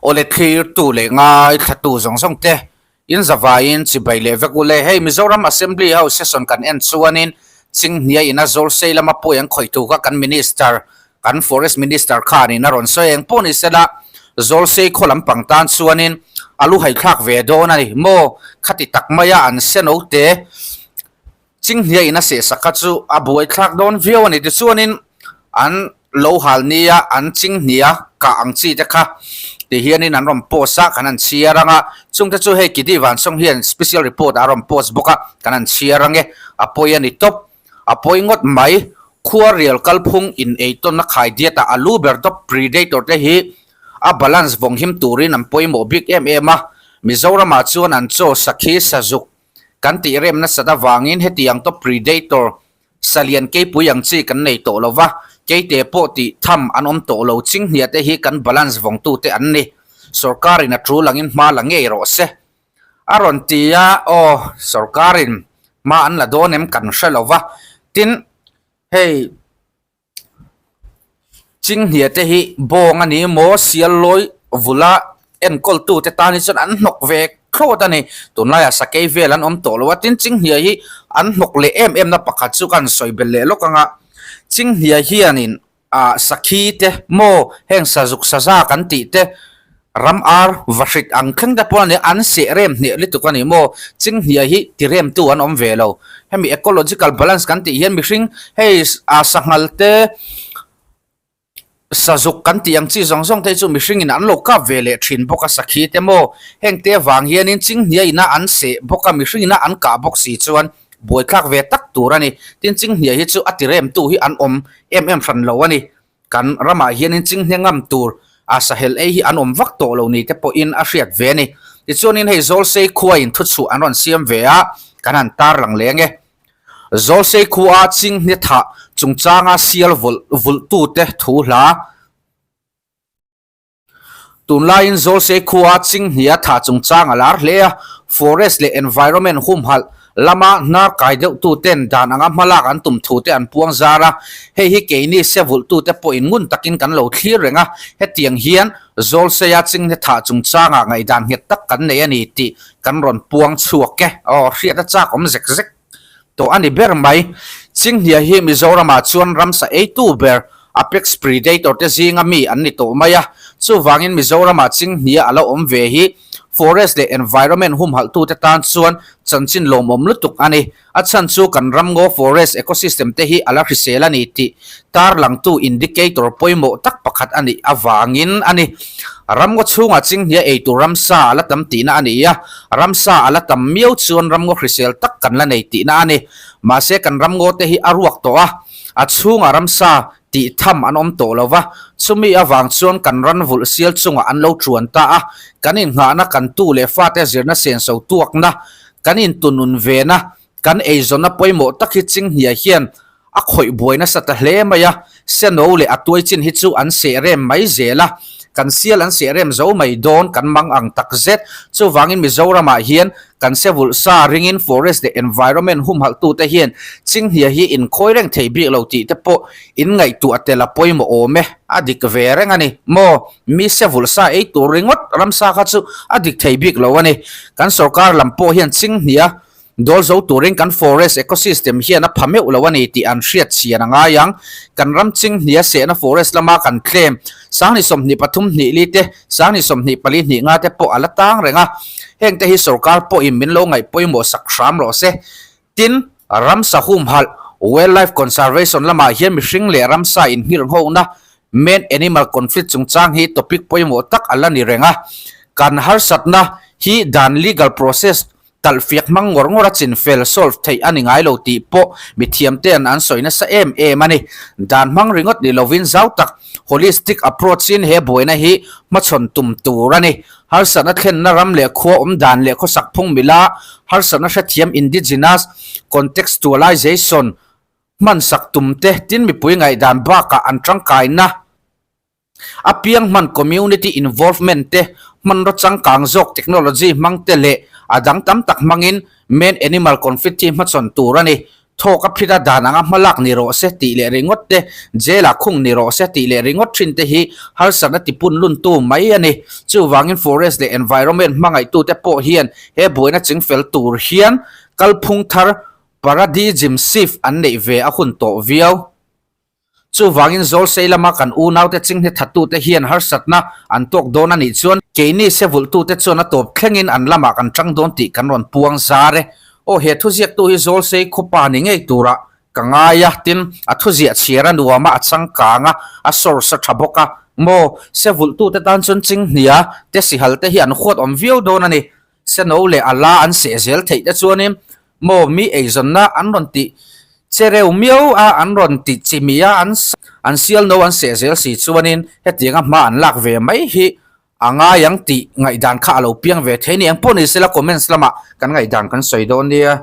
Awle thlirtu leh ngaithlatu zawng zawng te in zavaiin chibai leh vek ule. Hei Mizoram Assembly House session kan en chuanin Chinghnia ina Zawlsei lama pawi an khawih thu kha kan Minister, kan Forest Minister khanin a rawn sawi eng pawh ni sela Zawlsei khaw lampang tan chuanin a lu haithlak ve dawn a ni maw? Khati tak maia an seno te Chinghnia in a sehsak kha chu a buaithlak dawn viau a ni. Tichuanin an lo hal nia an Chinghnia kah ang chi te kha ti hianin an rawn post a, kan han chhiar ang a. Chungte chu hei Kidi Vansawng hian special report ah a rawn post bawk a, kan han chhiar ang e. A pawi a ni tawp. A pawi ngawt mai. Khuarial kalphung in eitawnna khai diat ah a lu ber tawp predator te hi a balance vawng him turin an pawimawh bik em em a. Mizoramah chuan an chaw sakhi sazuk Kan tih rem nasat avangin hetiang top predator salian keipui ang chi kan nei tawh lo va, keite pawh tih tham an awm tawh lo chinghnia te hi kan balance vawngtute an ni. Sorkarin a tul angin hma la ngei rawh se. A rawn ti a, aw sorkarin hma an la dawn em kan hre lo va, tin hei Chinghnia te hi bawng a ni maw sial lawi vula enkawltu te tan hi chuan an hnawk ve thlawt a ni. Tunlaiah sakei vel an awm tawh lo a, tin chinghnia hi an hnawk leh em em na pakhat chu ka han sawi belh leh lawk ang a. Chinghnia hianin ah sakhi te maw heng sazuk saza kan tih te Ram ar vahrit ang thleng te pawh a ni, an seh rem hneh lutuk a ni maw? Chinghnia hi ti remtu an awm ve lo. Hemi ecological balance kan tih hian mihring hei a sanghal te, sazuk kan tih ang chi zawng zawng te hi chu mihringin an lo kap ve leh thin bawk a, sakhi te maw? Heng te avang hianin chinghnia ina an seh bawk a, mihring ina an kah bawk si chuan buaithlak ve tak tur a ni. Tin, chinghnia hi chu a ti remtu hi an awm em em hran lo a ni. Kan ramah hianin chinghne ngam tur a sahel ei hi an awm vak tawh lo ni te pawhin a hriat ve a ni. Tichuanin hei Zawlsei khuain thuchhuah an rawn siam ve a, kan han tarlang leng e. Zawlsei khua chinghne thah chungchanga sial vawlh vulhtute thu hla. Tunlaiin Zawlsei khua Chinghnia thah chungchang a lar hle a, Forest leh Environment humhalh lama hnar kai deuhtuten dan anga hmalak an tum thute an puang zar a, hei hi keini sevulhtute pawhin ngun takin kan lo thlir reng a, hetiang hian Zawlseia Chinghne thah chungchangah ngaihdan nghet tak kan nei a ni tih kan rawn puang chhuak e. Aw, hriat a chak awm zek zek tawh a ni ber mai. Chinghnia hi Mizoramah chuan ramsa eitu ber Apex Predator te zinga mi an ni tawh mai a, chuvangin Mizoramah Chinghnia a lo awm ve hi Forest leh Environment humhalhtute tan chuan chanchin lawmawm lutuk a ni. A chhan chu kan ramngaw forest ecosystem te hi a la hrisel a ni tih tarlangtu indicator pawimawh tak pakhat a nih avangin a ni. Ramngaw chhungah Chinghnia eitur ramsa a la tam tihna a ni a, ramsa a la tam miau chuan ramngaw hrisel tak kan la nei tihna a ni. Mahse kan ramngaw te hi a ruak tawh a, a chhungah ramsa tih tham an awm tawh lo va, chumi avang chuan kan ran vulh sial chungah an lo tuan ta a, kan innghahna kan tu leh fate zirna senso tuakna, kan intunun vena, kan eizawnna pawimawh tak hi Chinghnia hian A khawih buai nasa ta hle mai a, seno leh a tuai chin hi chu an seh rem mai zel a, kan sial an seh rem zo mai dawn kan mang ang tak zet. Chuvangin Mizoramah hian kan sevulh sa ringin forest leh environment humhalhtute hian chinghnia hi inkhawi reng thei bik lo tih te pawh in ngaihtuah tel a pawimawh awm e. A dik ve reng a ni maw? Mi sevulh sa ei tur ringawt ramsa kha chu a dik thei bik lo a ni. Kan sorkar lam pawh hian chinghnia Dawl zo turin kan forest ecosystem hian a pha meuh lo a ni tih an hriat chhian a ngai ang. Kan ram chinghnia sehna forest lama kan tlem Sangni 23 hnih li te, Sangni 24 hnih nga te pawh a la tang reng a. Hengte hi sorkar pawhin min lo ngaih pawimawh sak hram rawh se. Tin, ramsa humhalh, wildlife conservation, lamah hian mihring leh ramsa inhngirhnghawhna, man-animal conflict, chungchang hi topic pawimawh tak a la ni reng a. Kan harsatna hi dan, legal process, Talhfiak hmang ngawr ngawr a chin fel, solve, theih a ni ngai lo tih pawh mithiamte'n an sawi nasa em em a ni. Dan hmang ringawt ni lovin zau tak, holistic approach, in he buaina hi hmachhawn tum tur a ni. Harsatna thlenna ram leh khua awm dan leh khawsak phung mila harsatna hrethiam indigenous contextualization hmansak tum te tin mipui ngaihdan bakah an tangkaina A piang hman community involvement te, hmanraw changkang zawk technology hmang te leh a dang tam tak hmangin man animal conflict hi hmachhawn tur a ni. Thawk a phit a dan anga hmalak ni rawh se tih leh ringawt te, jail ah khung ni rawh se tih leh ringawt thin te hi harsatna tipun luntu mai a ni. Chuvangin forest leh environment hmangaihtute pawh hian he buaina chingfel tur hian kalphung thar paradigm shift an neih ve a hun tawh viau. Chuvangin Zawlsei lama kan unaute chinghne thattute hian harsatna an tawk dawn a nih chuan keini sevulhtute chuan a tawp thlengin an lamah kan tang dawn tih kan rawn puang zar e. Aw he thuziaktu hi Zawlsei khawpa ni ngei turah ka ngai a, tin a thuziah chhiar a nuam a, a changkang a, a source a tha bawk a. Maw, sevulhtute tan chuan chinghnia te sihal te hi an huat awm viau dawn a ni. Seno leh a la an seh zel theih te chuanin maw mi eizawnna an rawn tih che reu miau a, an rawn tih chi mi a, an an sial no an seh zel si chuanin hetianga hma an lak ve mai hi a ngai ang tih ngaihdan kha a lo piang ve thei ni. Engpawh ni sela comments lamah kan ngaihdan kan sawi dawn nia.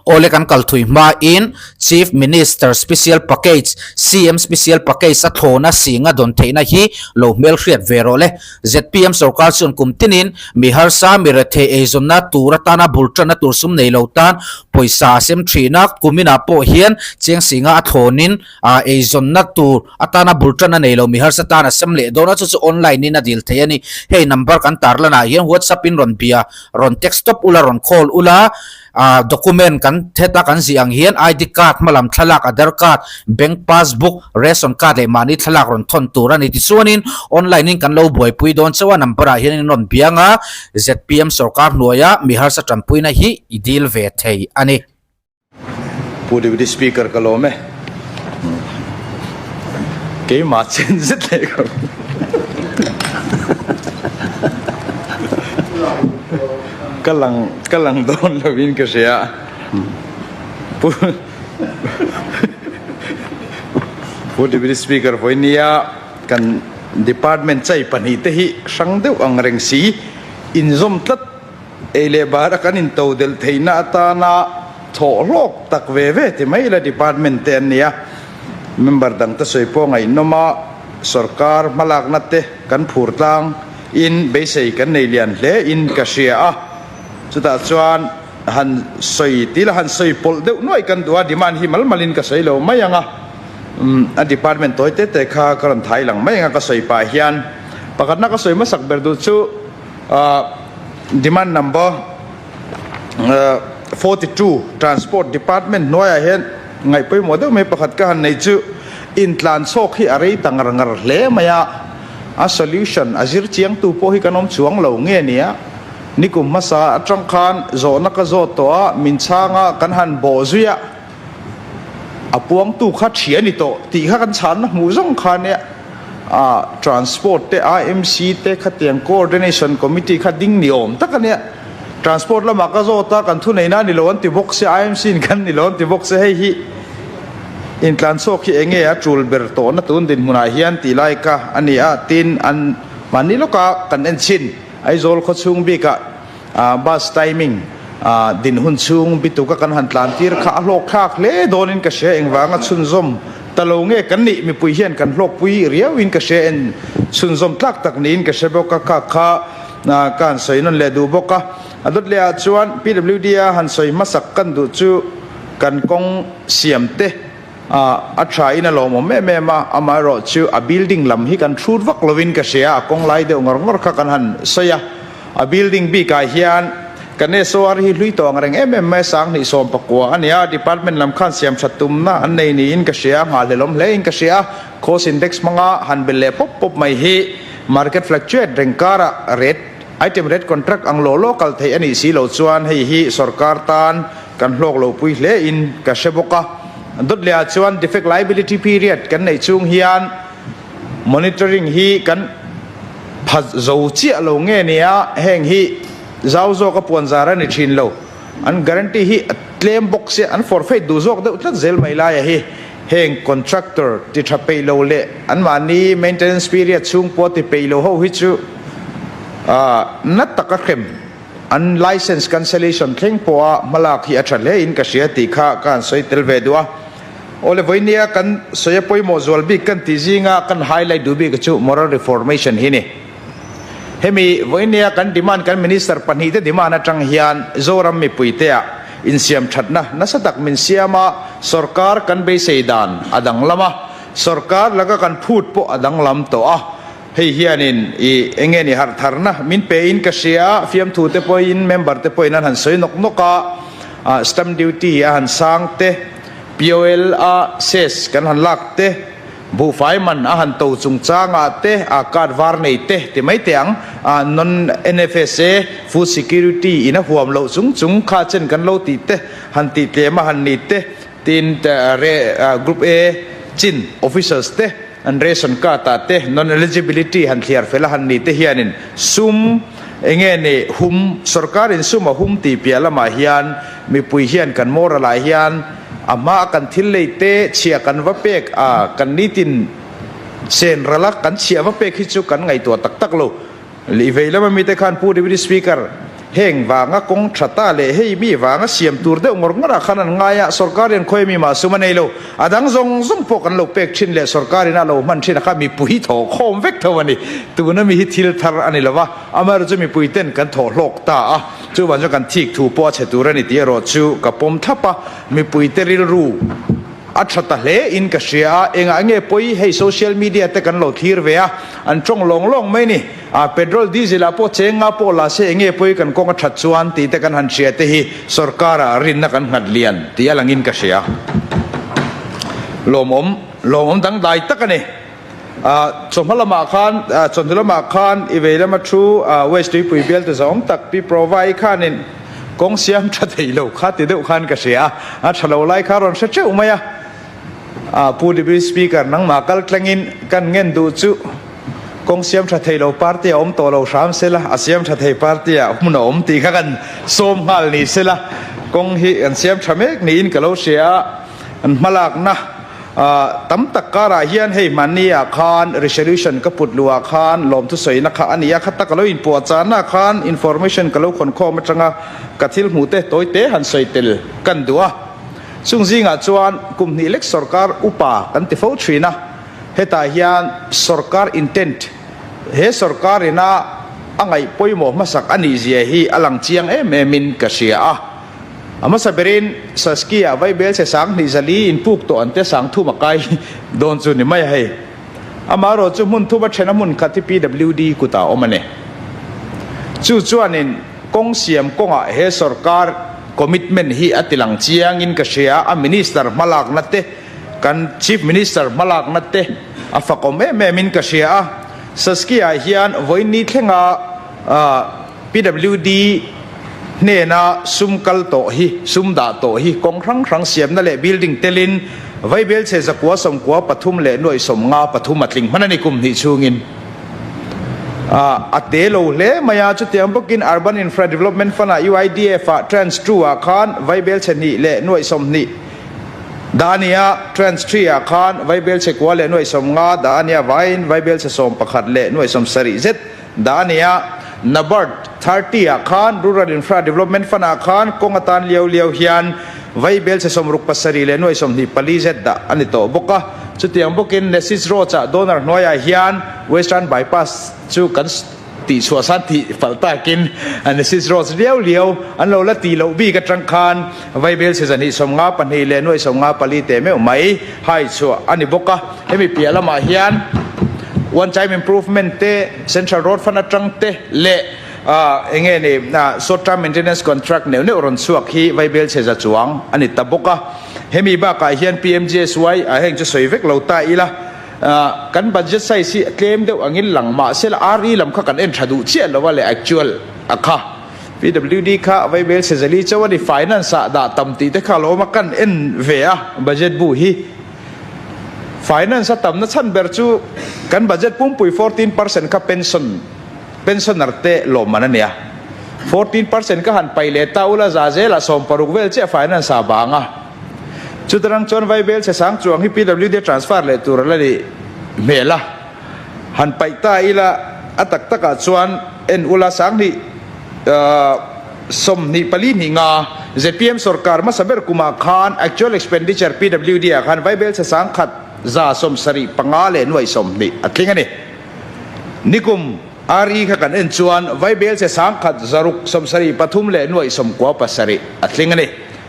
Awle kan kal thui hmain Chief Minister Special Package, CM Special Package a thlawna singa dawn theihna hi lo hmelhriat ve rawh le. Zpm sorkar chuan kum tinin mi harsa, mi rethei eizawnna tur atana bul tanna tur sum nei lo tan pawisa a sem thin a, kuminah pawh hian cheng singa a thlawnin eizawnna tur atana bul tanna nei lo mi harsa tan a sem leh dawn a, chu chu online in a dil thei a ni. Hei number kan tarlanah hian WhatsApp in rawn bia, rawn text tawp ula, rawn call ula. Ah document kan heta kan zih ang hian ID card hmalam thlalak Aadhar card, bank passbook, ration card leh mahni thlalak rawn thawn tur a ni. Tichuanin online in kan lo buaipui dawn chauh a number ah hian in rawn biang a, zpm sorkar hnuaia mi harsa tanpuina hi i dil ve thei a ni. Pu Deputy Speaker ka lawm e. Keimah chen zet leh ka Ka lang ka lang dawn lovin ka hria. Pu Pu Deputy Speaker vawinia kan department chai pahnihte hi hrang deuh ang reng si inzawm tlat ei leh bara kan intodelh theihna atana thawh hlawk tak ve ve ti mai ila department te an ni a. Member dangte sawi pawh ngaihnawm a, sorkar hmalakna te kan phur tlang. In beisei kan nei lian hle in ka hria a, chutah chuan han sawi tila han sawi pawlh deuh nuaih kan duh a, demand hi mal malin ka sawi lo mai ang a, a department tawi te te kha ka rawn thai lang mai ang a ka sawi pah hian pakhatna ka sawi hmasak ber duh chu demand number 42 transport department hnuaiah hian ngaih pawimawh deuh mai pakhat ka han nei chu intlan chhawk hi a rei ta ngar ngar hle mai a. A solution a zir chiangtu pawh hi kan awm chuang lo nge nia. Nikum hmasa atang khan zawhna ka zawt tawh a, min chhang a, kan han bawh zui a, a puangtu kha thian i tawh tih kha kan chhanna hmuh zawng kha nia. A transport te IMC te khatiang coordination committee kha ding ni awm tak a nia. Transport lamah ka zawt a, kan thuneihna a ni lo an ti bawk sia, IMC in kan ni lo an ti bawk sia, hei hi Intlan chhuak hi enge a tul ber tawhna tun dinhmunah hian tih lai ka a ni a, tin an mahni lawka kan en chhin. Aizawl khawchhung bikah bus timing dinhun chhung bituka kan han tlan tir kha a hlawk thlak hle dawnin ka hria, engvanga chhunzawm ta lo nge kan nih mipui hian kan hlawkpui riauin ka hria, en chhunzawm tlak tak niin ka hre bawk a, kha kha ka han sawi nawn leh duh bawk a. A dawt lehah chuan PWD a han sawi hmasak kan duh chu kan kawng siam te a tha in a lawmawm em em a, amaherawh chu a building lam hi kan hrut vak lovin ka hria, a kawng lai deuh ngawr ngawr kha kan han sawi a, a building bikah hian kan SOR hi hlui tawh ang reng em em mai a, 2019 a ni a, department lam khan siam that tumna an nei niin ka hria, nghahhlelawm hle in ka hria, cost index hmanga han belh leh pawp pawp mai hi market fluctuate reng karah rate Item rate contract ang law law kal theih a nih si loh chuan hei hi sorkar tan kan hlawk lo pui hle in ka hre bawk a. Dawt leh ah chuan defect liability period kan neih chung hian monitoring hi kan pha zo chiah lo nge nia heng hi zau zawk a puan zar a ni thin lo. An guarantee hi a tlem bawk sia an forfeit duh zawk deuh tlat zel mai laia hi. Heng contractor ti tha peih lo leh anmahni maintenance period chhung pawh ti peih lo ho hi chu na taka hrem an licence cancellation thleng pawha hmalak hi a tha hle in ka hria tih kha ka han sawi tel ve duh a. Awle vawinia kan sawi a pawimawh zual bik kan tih zinga kan highlight duh bik chu moral reformation hi ni. Hemi vawinia kan demand kan minister pahnihte demand atang hian Zoram mipuite ah. Insiam thatna nasa tak min siam a, sorkar kan beisei dan a danglam a, sorkar laka kan phut pawh a danglam tawh a. Hei hianin i eng nge ni harh tharna min pe in ka hria a, fiamthu te pawhin member te pawhin an han sawi nawk nawk a, stamp duty a han sang te, POL a cess kan han lak te, buhfai man a han to chungchangah te, a card var nei te ti mai teh ang, non NFSA food security in a huam loh chung chung kha chen kan lo tih te, han tih tlem a han ni te, tin group A chin officers te. An ration card ah te non eligibility han thliar fel a han ni te hianin sum enge ni hum sorkar in sum a hum tih piah lamah hian mipui hian kan moral ah hian a hma a kan thil lei te chhia kan va pek a kan nitin sen ral a kan chhia va pek hi chu kan ngaihtuah tak tak lo. Lih vei lama mite khan Pu Deputy Speaker, heng vanga kawng tha ta leh hei mi vanga siam tur deuh ngawr ngawrah khan an ngai a, sorkar hian khawi mi mah sum a nei lo. A dang zawng zawng pawh kan lo pek thin leh sorkar in a lo hman thin a kha mipui thaw khawm vek tho a ni. Tuna mi hi thil thar a ni lo va, amaherawhchu chu mipui ten kan thaw hlawk ta a, chuvang chuan kan thik thu pawh a chhe tur a ni tih erawh chu ka pawm thlap a, mipui te rilru. A tha ta hle in ka hria a, engah nge pawi hei social media te kan lo thlir ve a, an tawng lawng lawng mai ni. A petrol diesel ah pawh cheng nga pawh la se enge pawi kan kawng a that chuan tih te kan han hria te hi sorkar ah rinna kan nghat lian tih a lang in ka hria. Lawmawm lawmawm dangdai tak a ni. A chawhma lamah khan chawhnu lamah khan i vei lama thu West Tuipui bial te zawng tak Pi Provai khanin kawng siam tha thei lo kha ti deuh khan ka hria a, a tha lo lai kha rawn hre teuh mai a. A Pu Deputy Speaker nangmah kal tlangin kan ngen duh chu kawng siam tha thei lo party a awm tawh lo hram sela, a siam tha thei party ah hmun a awm tih kha kan sawm nghal ni sela, kawng hi kan siam tha mek niin ka lo hria a, an hmalakna Tam tak karah hian hei hmanni ah khan resolution ka put luh ah khan lawmthu sawina kha a ni a, khata ka lo inpuah chahna khan information ka lo khawn khawm atanga ka thil hmuh te tawi te han sawi tel kan duh a. Chung zingah chuan kum hnih lek sorkar upa kan ti fo thin a, hetah hian sorkar intent he sorkar ina a ngaih pawimawh hmasak a nih zia hi a lang chiang em em in ka hria a. A hmasa berin Saskia vaibel che sang hnih zali in puk tawh an te sang thum a kai dawn chu ni mai a hei. Amaherawh chu hmun thum a then a hmun khat hi PWD kutah a awm a ni. Chu chuanin kawng siam kawngah he sorkar commitment hi a tilang chiangin ka hria a, Minister hmalakna te, kan Chief Minister hmalakna te a fakawm em em in ka hria a. Saskia hian vawiin thlenga PWD hnena sum kal tawh hi, sum dah tawh hi kawng hrang hrang siamna leh building telin vaibelchhe zakua sawmkua pathum leh nuaih sawmnga pathum a tling hman a ni kum hnih chhungin a te lo hle mai a. Chutiang bawkin Urban Infra Development Fund ah UIDF ah Tranche 2 ah khan vaibelchhe hnih leh nuaih sawmhnih dah a ni a, Tranche 3 ah khan vaibelchhe kua leh nuaih sawmnga dah a ni a, vaiin vaibelchhe sawm pakhat leh nuaih sawmsarih zet Dah a ni a, NABARD 30 ah khan Rural Infra Development Fund ah khan kawng atan liau liau hian vai bel che sawmruk pasarih leh nuai sawmhnih pali zet dah a ni tawh bawk a. Chutiang bawkin Nesis Roads ah donor hnuaiah hian Western Bypass chu kan tih chhuah san tih falh takin Nesis Roads liau liau an lo la tih loh bik atang khan vai bel che zahnih sawmnga pahnih leh nuai sawmnga pali teh meuh mai hai chhuah a ni bawk a. Hemi piah lamah hian one time improvement te, Central Road Fund atang te leh eng nge ni short term maintenance contract neuh neuh rawn chhuak hi vaibel chhe za chuang a ni ta bawk a. Hemi bakah hian PMGSY ah heng chu sawi vek lo ta ila, kan budget size hi tlem deuh angin lang mahse la RE lam kha kan en tha duh chiah lo a leh actual a kha. PWD kha vaibel chhe zali chauh a ni, finance ah dah tam tih te kha a lo awm a, kan en ve a budget bu hi. Finance a tamna chhan ber chu kan budget pumpui 14% kha pension, pensioner te lawmman a nia. 14% ka han pai leh ta ula za zelah 60 vel chiah finance ah bang a. Chutarang chuan vaibel chhe sang chuang hi PWD transfer leh tur a la nih hmel a. Han paih ta ila a tak takah chuan en ula sanghnih 24 hnih nga zpm sorkar hmasa ber kumah khan actual expenditure PWD ah khan vaibel chhe sangkhat za sawmsarih panga leh nuaih sawmhnih a tling a ni. Nikum RE kha kan en chuan vaibel chhe sangkhat zaruk sawmsarih pathum leh nuaih sawmkua pasarih a tling a ni.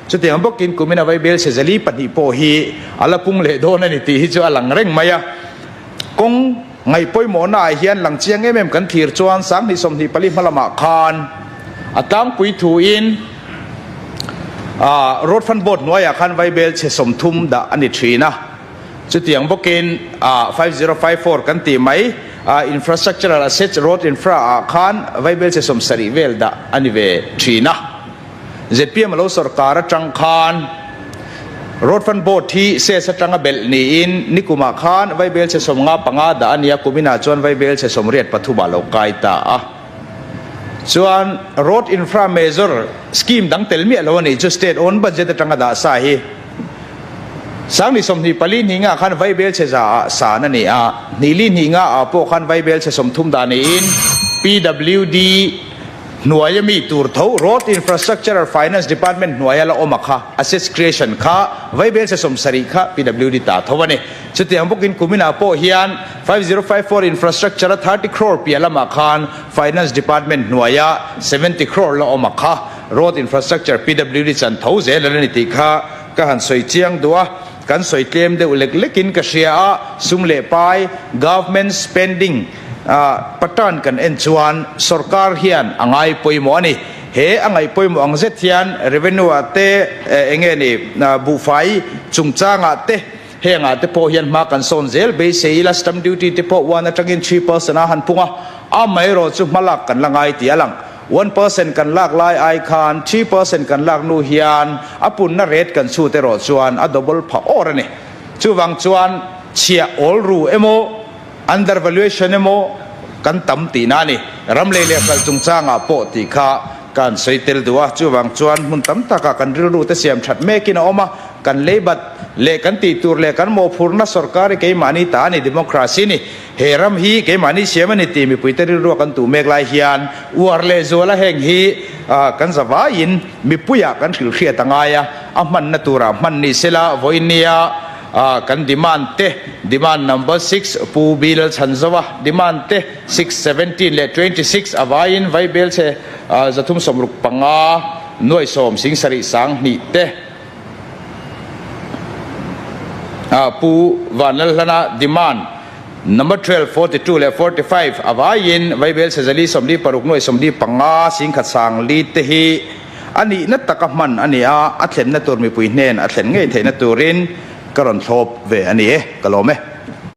Chutiang bawkin kumina vaibel chhe 402 pawh hi a la pung leh dawn a ni tih hi chu a lang reng mai a. Kawng ngaih pawimawhna ah hian lang chiang em em kan thlir chuan 2024 hma lamah khan a tlangpui thuin Road Fund Board hnuaiah khan vaibel chhe 30 dah a ni thin a. Chutiang bawkin 5054 kan tih mai Infrastructural Assets Road Infra ah khan vaibel chhe 70 vel dah a ni ve thin a. Zpm a lo sorkar atang khan Road Fund Board hi cess atanga belh niin nikumah khan vaibel chhe 55 dah a nia, kuminah chuan vaibel chhe 83 ah lo kai ta a. Chuan Road Infra Major Scheme dang tel miah lo a nih chu State own budget atanga dah sa hi 2024 hninga khan vaibel chhe 100 ah san a ni a, hnihli hninga ah pawh khan vaibel chhe 30 dah niin PWD Hnuaia mi tur tho Road Infrastructure Finance Department hnuaia la awm a kha Assets Creation kha vaibel chhe 70 kha PWD ta tho a ni. Chutiang bawkin kuminah pawh hian 5054 Infrastructure a 30 crore piah lamah khan Finance Department hnuaia 70 crore la awm a kha Road Infrastructure PWD chan tho zel a la ni tih kha ka han sawi chiang duh a. Kan sawi tlem deuh lek lekin ka hria a, sum leh pai, government spending, pattern kan en chuan sorkar hian a ngai pawimawh a ni. He a ngaih pawimawh ang zet hian revenue ah te eng nge ni buhfai chungchangah te hengah te pawh hian hma kan sawn zel beisei ila stamp duty te pawh one atangin 3% a han pung a, amaherawh chu hmalak kan la ngai tih a lang. 1% kan lak lai ai khan 3% kan lak nu hian a punna rate kan chhut erawh chuan a double phah awr a ni. Chuvang chuan chhiah awl ru emaw undervaluation emaw kan tam tihna a ni. Ram lei leh hralh chungchangah pawh tih kha kan sawi tel duh a. Chuvang chuan hmun tam takah kan rilru te siam that mekin a awm a. Kan leibat leh kan tih tur leh kan mawhphurhna sorkar hi keimahni ta a ni, democracy ni. He ram hi keimahni siam a ni tih mipuite rilrua kan tuh mek lai hian uar leh zuala heng hi kan zavaiin mipuiah kan hrilhhriat a ngai a, a hmanna turah hman ni sela vawinia kan demand te, demand number 6 Pu Bilal Chhanzova demand te 6, 17 leh 26 a vaiin vaibel chhe 365 nuai 10 7 sang hnih te. Pu Vanlalhlana demand number 12, 42 leh 45 a vaiin vaibel chhe 446 nuai 45 singkhat sang li te hi a nihna taka hman a ni a, a thlenna tur mipui hnen a thlen ngei theihna turin ka rawn thlawp ve a ni e, ka lawm e.